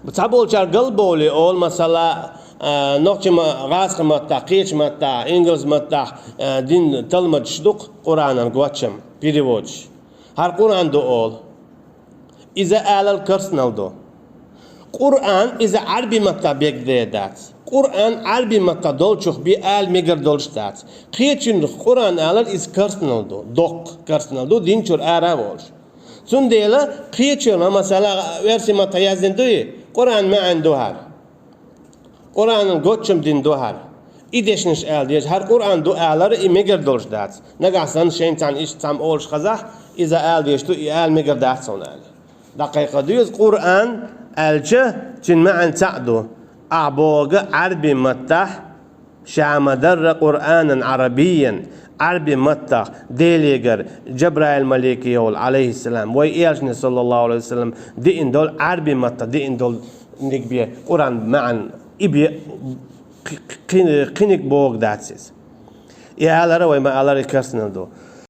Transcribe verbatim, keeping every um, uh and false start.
Цхьаболчар галбовле олу, масала, а, нохча ма-, гӀазкхи маттахь, кхечу маттахь, ингалс маттахь, а, дин талмадаш ду-кх Къуръанан гочам, переводаш. ХӀара Къуръан ду олу. Иза алар керстанал ду. Къуръан иза Ӏарби маттахь бегде дац. Къуръан Ӏарби маттахь долчух бен ала мегар долуш дац. Кхечуьнах Къуръан алар иза керстанал ду, доккха керстанал ду, дин чуьра ара а волуш. Цундела кхечуьнах, масала, оьрсийн маттахь яздина дуй, Къуръан маьӀна ду хӀара. Къуръанан гочам дина ду хӀара. И дешнаш ала деза, хӀара Къуръан ду алар, и мегар долуш дац. Нагахь санна шайна цхьаьна иштта цхьамма олуш хезахь, иза ала дезаш ду, и ала мегар дац хьуна аьлла. ДӀакхайкха деза, Къуръан аьлча, цуьнан маьӀна цхьаъ ду. Ахь боху Ӏарби маттахь, ша ма дарра Къуръанан Ӏарабийян, Ӏарби маттахь Делегара Джабраил-малик йолу, алейхиссалам, вай элчане, саллаллаху алейхи ва саллям, диъна долу Ӏарби маттахь диъна долу ниг бен Къуръан маьӀна и бен кхи-, кхи-, кхиниг боху дац иза. И алара вай ма алара, и керстанал ду.